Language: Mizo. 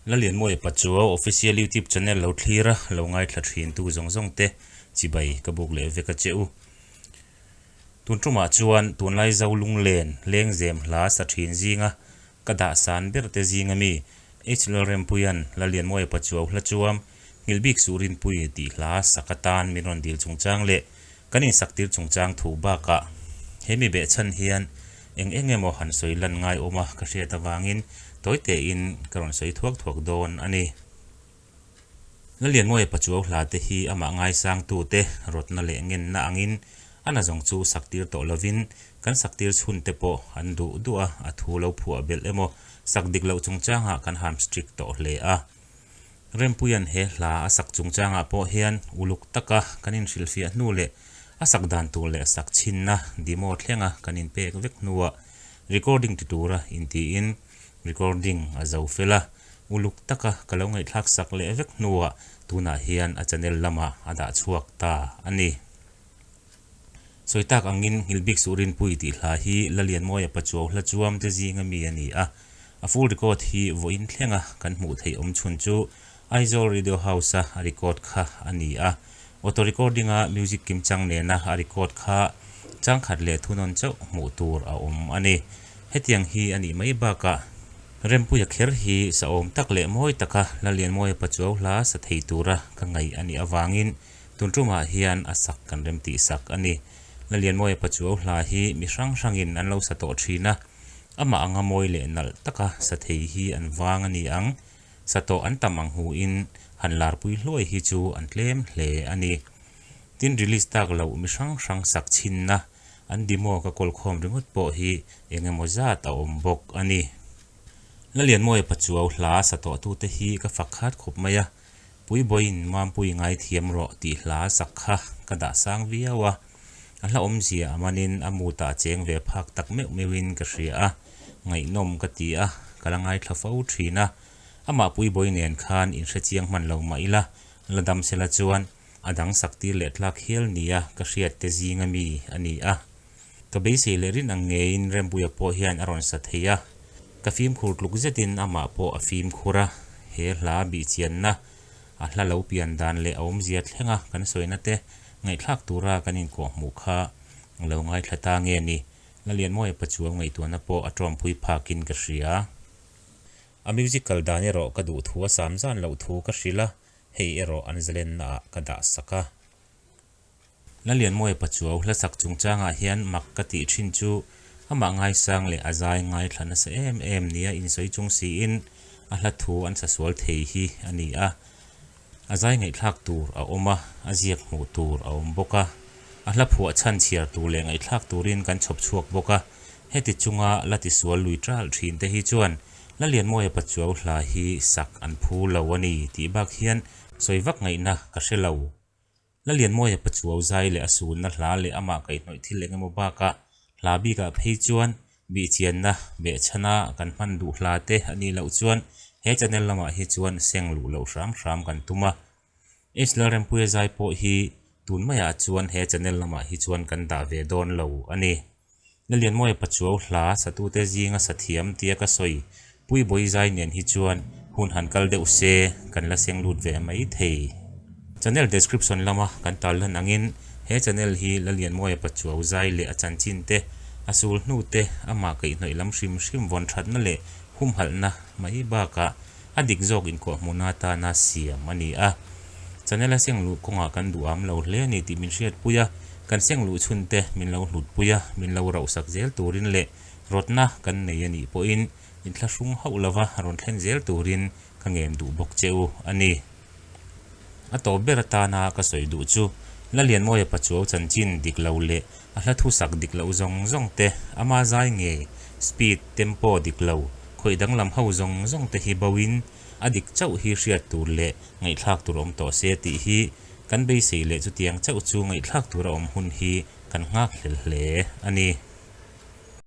Lalianmawia Pachuau Official YouTube channel lo thlir a, lo ngaithla thin tu zawng zawng te chibai ka buk leh vek a che u. Tun tumah chuan tunlai Zo lunglen lengzem hla sa thin zinga ka dah san ber te zinga mi H Lalrempuia'n Lalianmawia Pachuau hla chuam Nghilh bik suh Rinpui tih hla sak atan min rawn dil chungchang leh kan insaktir chungchang thu bakah he mi behchhan hian eng eng emaw han sawi lan ngai awm a ka hriat avangin tawi tein ka rawn sawi thuak thuak dawn a ni. Lalianmawia Pachuau hla te hi amah ngaisangtute rawtna leh ngenna angin a nazawng chu saktir tawh lovin kan saktir chhun te pawh an duh duh a, a thu lo phuah belh emaw sak dik loh chungchangah kan ham strict tawh hle a. Rempuia'n he hla a sak chungchangah pawh hian uluk taka kan inhrilhfiah hnu leh a sak dan tur leh sak chhinna demo thlenga kan inpek vek hnuah recording ti tura intiin recording a zo fel a, uluk taka ka lo ngaihthlak sak leh vek hnuah tunah hian a channel lamah a dah chhuak ta a ni. Sawi tak angin Nghilhbik Suh Rinpui tih hla hi Lalianmawia Pachuau hla chuam te zinga mi a ni a, a full record hi vawiin thlenga kan hmuh theih awm chhun chu Aizawl Radio House-a a record kha a ni a, auto recording-a music kimchang nena a record kha changkhat leh thunawn chauh hmuh tur a awm a ni. Hetiang hi a nih mai bakah Rempuia kher hi sahawm tak leh mawi taka Lalianmawia Pachuau hla sa thei tura ka ngaih a nih avangin Tun tumah hian a sak kan rem tih sak a ni. Lalianmawia Pachuau hla hi mi hrang hrangin an lo sa tawh thin a, amah anga mawi leh nalh taka sa thei hi an vang a ni ang. Sa tawh an tam ang huin han larpui hluai hi chu an tlem hle a ni. Tin release tak loh mi hrang hrang sak chhinna an demo ka kawl khawm ringawt pawh hi eng emaw zat a awm bawk a ni. Lalianmawia Pachuau hla sa tawhtute hi ka fak khat khawp mai a. Puibawiin Mampui ngaithiam rawh tih hla sak kha ka dah sang viau a, a hla awmzia a manin a mutah cheng ve phak tak meuh meuhin ka hria a, ngaihnawm ka ti a, ka la ngaithla fo thin a, amah Puibawi nen khan inhrechiang hman lo mah ila, la dam sela chuan a dang sak tir leh tlak hial nia ka hriat te zinga mi a ni a. Ka beisei leh rin ang ngeiin Rempuia pawh hian a rawn sa thei a, ka fimkhur tluk zetin amah pawh a fimkhur a, he hla bihchianna, a hla lo pian dan leh a awmzia thlenga kan sawina te ngaihthlak tura kan inkawhhmuh kha lo ngaithla ta nge ni, Lalianmawia Pachuau ngaihtuahna pawh a tawmpui phakin ka hria. A music kal dan erawh ka duh thu a sam zan loh thu ka hrilh a, hei erawh an zalennaah ka dah sak a. Lalianmawia Pachuau hla sak chungchangah hian mak ka tih thin chu amah ngaisang leh a zai ngaithla nasa em em nia insawi chung siin a hla thu an sa sual thei hi a ni a. A zai ngaihthlak tur a awm a, a ziak hmuh tur a awm bawk a. A hla phuah chhan chhiar tur leh ngaihthlak turin kan chhawp chhuak bawk a. Heti chunga la tisual lui ṭalh thin te hi chuan Lalianmawia Pachuau hla hi sak an phu lo a ni tih bak hian sawi vak ngaihna ka hre lo. Lalianmawia Pachuau zai leh a sunna hla leh amah kaihhnawih thil eng emaw bakah hla bikah phei chuan bihchianna behchhana kan hman duh hla te a nih loh chuan he channel lamah hi chuan seng luh loh hram hram kan tum a. H Lalrempuia zai pawh hi tun maiah chuan he channel lamah hi chuan kan dah ve dawn lo a ni. Lalianmawia Pachuau hla satute zinga sathiam tia ka sawi Puibawi zai nen hi chuan hun han kal deuh se kan la seng lut ve mai thei. Channel description lama kan tarlan angin he channel hi Lalianmawia Pachuau zai leh a chanchin te, a sul hnu te, amah kaihhnawih lam hrim hrim vawn thatna leh humhalhna mai bakah a dik zawk inkawhhmuhna atana siam a ni a. Channel a seng luh kawngah kan duham lo hle a ni tih min hriatpui a, kan seng luh chhun te min lo hlutpui a, min lo rauhsak zel turin leh rawtna kan nei a nih pawhin inthlahrung hauh lova rawn thlen zel turin ka ngen duh bawk che u a ni. A tawp ber atana ka sawi duh chu Lalianmawia Pachuau chanchin dik lo leh a hla thusak dik loh zawng zawng te, ama zai ngei, speed, tempo dik lo, khawih danglam ho zawng zawng te hi bo in a dik chauh hi hriat tur leh ngaihthlak tur awm tawh se tih hi kan beisei leh chutiang chauh chu ngaihthlak tur a awm hun hi kan nghak hlel hle a ni.